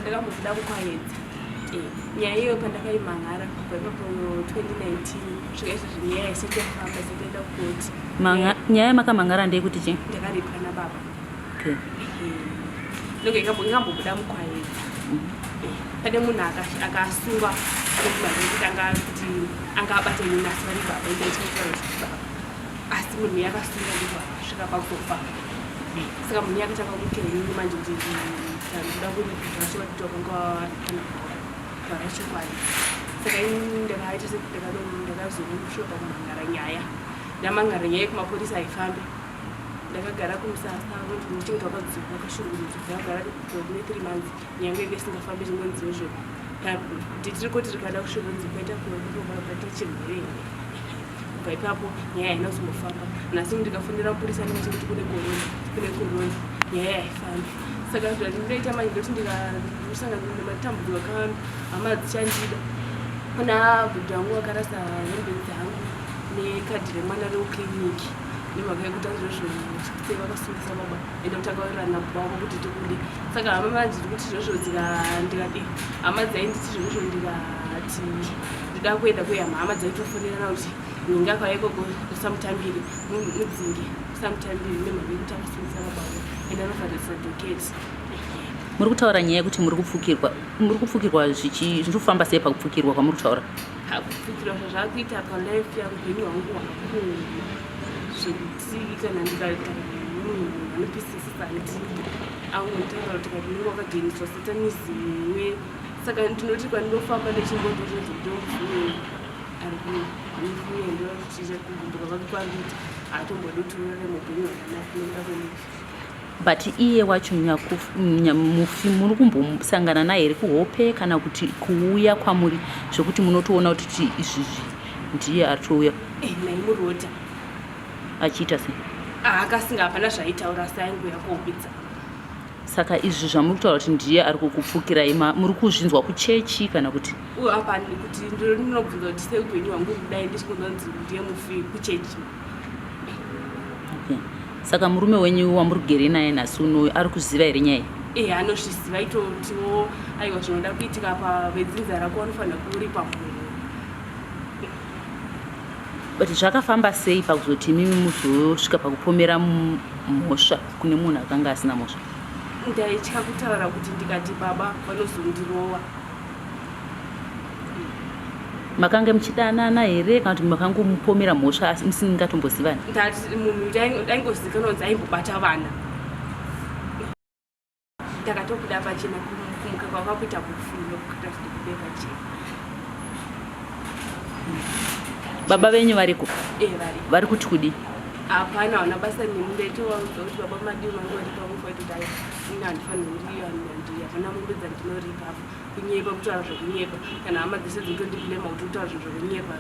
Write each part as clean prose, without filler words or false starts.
Ndakambobuda kuKwayedza. Eh, nyaya iyoyo pandakaimhan'ara kubva ipapo 2019 kusvika izvozvi nyaya isati yafamba isati yaenda kukoti. Nyaya yamakamhan'ara ndeyekuti chii? Ndakaripwa nababa. Okay. Ndoke ingambobuda muKwayedza. Eh, pane munhu akasungwa kuti anga kuti anga abata inini asi vari baba indaitaura kuti baba. Asi munhu yakasungwa ndibva svika pakufa. Saka munhu yakatanga kumukira inini manje ndikuda kuripita vachivati wakanga waripana kutaura chokwadi. Saka inini ndakaita sekuti ndakazosvika pakumhangara nyaya. Ndamhangara nyaya yekumapurisa haifambi. Ndakagara kumusasa ndichinge wakashungurudzwa ndakagara kune 3 months nyaya yangu yanga isingafambi zvingonzi izvo tiri kuti tikada kusvikonzi kwaita kuita chirwere here kubva ipapo nyaya haina kuzombofamba nhasi ndikafonera mupurisa anenge achikuti kune korona kune korona nyaya haifambi saka zvandinoita manje ndoti ndikasangana nematambudziko akawanda hama dzichandida kuna bhudhi vangu vakarasa hembe dzangu nekadhi remwana rekukiriniki nemhaka yekuti azvozvo sei vakasungisa baba ende kuti akawirirana nababa wako kuti tikude saka hama manje ndikuti zvozvo ndikadi hama dzainditi zvozvo ndikati ndoda kuenda kuyama hama dzaitofonerana kuti ninga kwaya ikoko usamutambire mudzinge usamutambire nemhaka yekuti akasungisa baba wako ende anovharisa dhoketi. Muri kutaura nyaya yekuti muri kupfukirwa, muri kupfukirwa zvichi zviri kufamba sei pakupfukirwa kwamuri kutaura? Kupfukirwa zvazvakuita palife yangu upenyu hwangu hwakuoma zvekuti kana ndikagara nemunhu anopisisisa ndini angotaura kuti kati unenge wakajoiniswa satanism iwe saka ndinoti kwandinofamba nechingototonzi ndomufume ari kuuya ndochicha kugumbuka kwake kwari kuita haatombodi kuti urarame upenyu hwakanaka nekuda kwemufi. But iye wacho mufi muri kumbosangana naye here kuhope kana kuti kuuya kwamuri zvekuti munotoona kuti ti izvizvi ndiye atouya? Eh, ndaimurota. Achiita sei? Ah, akasinga hapana zvaitaura asi ainguya kuhopedza. Saka izvi zvamuri kutaura kuti ndiye ari kukupfukirai muri kuzvinzwa kuchechi kana kuti? Apa kuti ndinobvunza kuti sei upenyu hwangu kudai ndichingonzi ndiye mufi kuchechi. Okay. Saka murume wenyu wamuri kugere naye nhasi uno ari kuziva here nyaya iyi? Eh, anozviziva itotiwo aiwa zvinoda kuitika pa vedzinza rako vanofanira kuripa munhu. But zvakafamba sei pakuzoti imimi muzosvika pakupomera mhosva kune munhu akanga asina mhosva? Ndaitya kutaura kuti ndikati baba vanozondirova. Makange muchidanana here kana kuti makangomupomera mhosva asi musingatombozivani? Ndati munhu ndaingozikanwa kunzi aimbobata vana. Ndakatobuda pachena kumuka kwakakuita kufunga kuita kuti ndibude pachena. Baba venyu variko? Eh, vari. Vari kuti kudii? Hapana, hauna basa nemi. Ndaitovaudza kuti baba madii vangu vari pamufa kuti dai ini handifaniri kuripa, hapana mombe dzandinoripa apa. Kunyepa, kutaura zvekunyepa. Kana hama dzese dzinotondiblema kuti kutaura zvinhu zvekunyepa.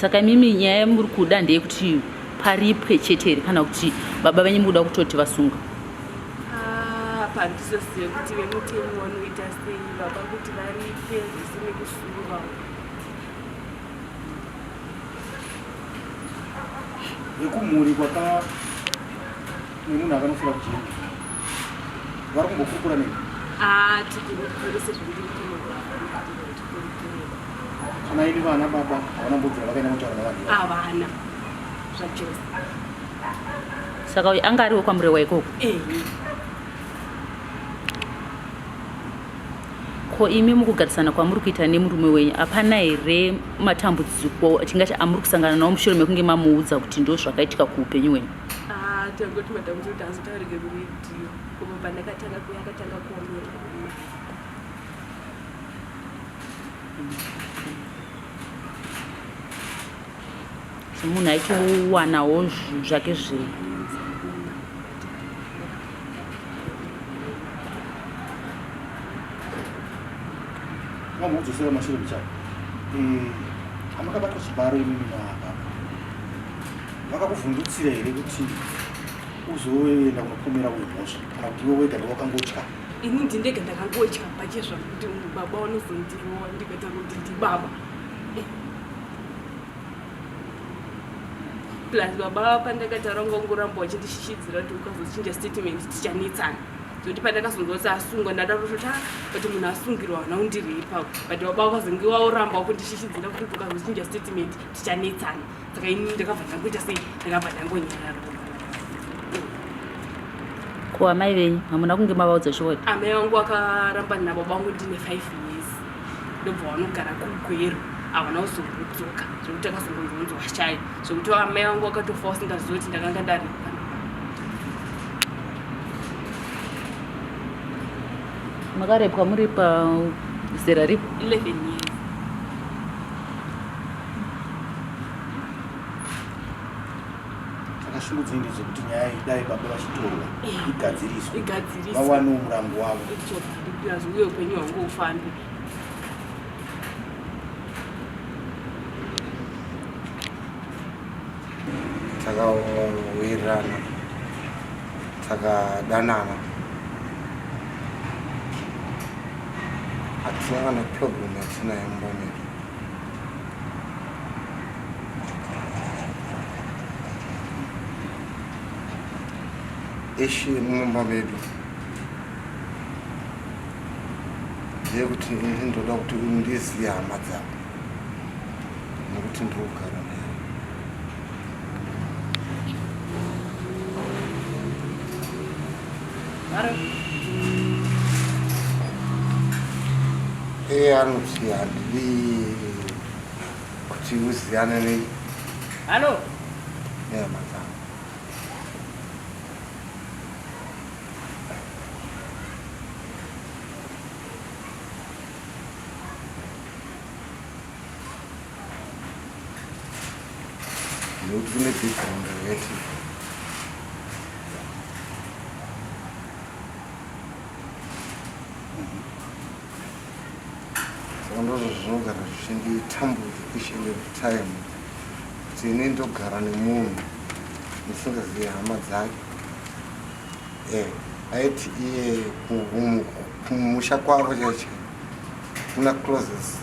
Saka imimi nyaya yamuri kuda ndeyekuti paripwe chete here kana kuti baba venyu mukuda kutoti vasungwe? Ah, pandizozive kuti vemutemo vanoita sei baba kuti varipe zvese nekusungwa. Vekumhuri kwaka nemunhu akanofira kujeri vari kumbokurukura nemi? Ah, tikurukure sezvo ndiri Kana ini vana baba havana mbobvira vakaenda kutaura navanhu ivavo. Havana zvachose. Saka uyu anga ariwo kwaMurewa ikoko? Eh. Ko imi mukugarisana kwamuri kuita nemurume wenyu hapana here matambudziko tingati amuri kusangana nawo mushure mekunge mamuudza kuti ndo zvakaitika kuupenyu hwenyu? Ah, tangoti matambudziko kuti azotaurike kuredhiyo kubva pandakatanga kuya akatanga kuomera. Semunhu aitowanawo zvinhu zvake zviri Vambodzosera mashure mbichana. Eh, amakabatwa chibharo imimi nababa. Vakakuvhundutsira here kuti uzoenda kunopomera uyu mhosva kana kuti iwe wega ndowakangotya? Ini ndindega ndakangotya pachezvangu kuti baba vanozondirova ndikataura kuti ndibaba. Plus baba pandakataura ngongoramba vachindishishidzira kuti ukazochinja statement tichanetsana. Zvekuti pandakazonzwa kuti asungwa ndada kutoti ah but munhu asungirwa haana kundirepa. But baba vakazonge vaoramba kundishishidzira kuti tukazochinja statement tichanetsana. Saka ini ndakabva ndangoita sei? Ndakabva ndangonyarara. Ko amai venyu hamuna kunge mavaudza chokwadi? Amai vangu vakaramba nababa vangu ndine 5 years. Ndobva vanogara kuGweru. Havana kuzombodzoka zvekuti akazongonzonzi washaya. Zvekuti amai vangu vakatofa vasingazivi kuti ndakanga ndaripa. Makarepwa muri pazera ripi? 11 years. Saka shungu dzenyu ndedzekuti nyaya iyi dai baba vachitorwa eh, igadziriswe igadziriswe vawanewo murango wavo. Ichokwadi uye upenyu hwangu ufambe. Takawirirana takadanana hatina kana problem yatinayo mumba medu. Ishu yemumba medu ndeyekuti ini ndoda kuti undiziye hama dzako nekuti ndiri kugara naye. Iye anoti handidi kuti uziyane nei. Halo. Nehama dzangu. Nekuti kune background yakaitika. Saka ndozvo zvinogara zvichinditambudza each and every time kuti ini ndogara nemunhu ndisingazivi hama dzake. Eh, aiti iye kumusha kwavo chaicho kuna closes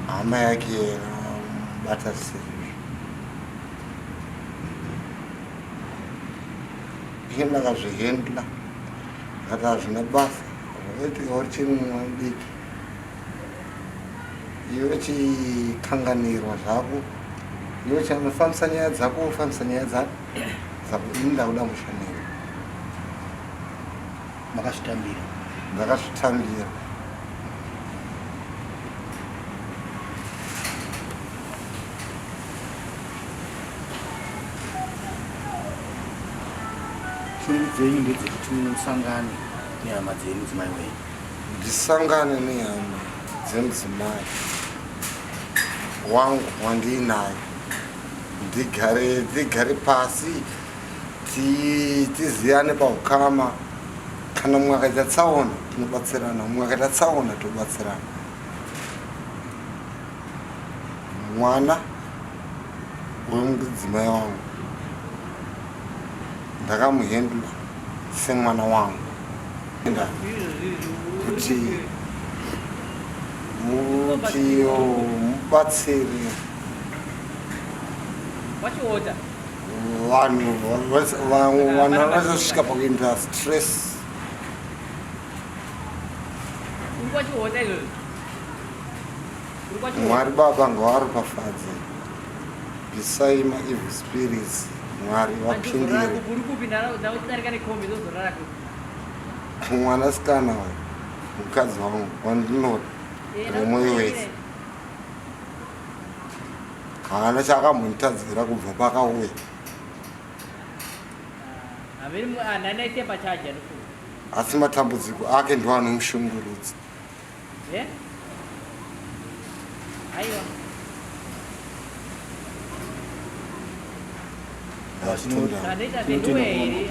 hama yake bata zvisiri Iye ndakazvihandla ndikati hazvina basa zvakaitika uri chiri mwana mudiki iwe chikanganirwa zvako iwe chanofambisa nyaya dzako wofambisa nyaya dzako dzako ini ndakuda musha newe. Makazvitambira? Ndakazvitambira. Shungu dzenyu ndedzekuti musangane nehama dzemudzimai wenyu. Ndisangane nehama dzemudzimai wangu wandiinaye, ndigare ndigare pasi tiziyane paukama. Kana mumwe akaita tsaona tinobatsirana, mumwe akaita tsaona tobatsirana. Mwana wemudzimai wangu ndakamuhendla semwana wangu kuti muti mubatsire vanhu vanhu vazosvika pakuenda stress. Mwari baba ngawaropafadze bvisai maevil spirits Mwari vapindire mwanasikana uyu mukadzi wangu wandinoda nemwoyo wese haana chaakambonditadzira kubva pakauya asi matambudziko ake ndiwo anomushungurudza. Eh? Aiwa. Tinotenda. Anoita veduwe here?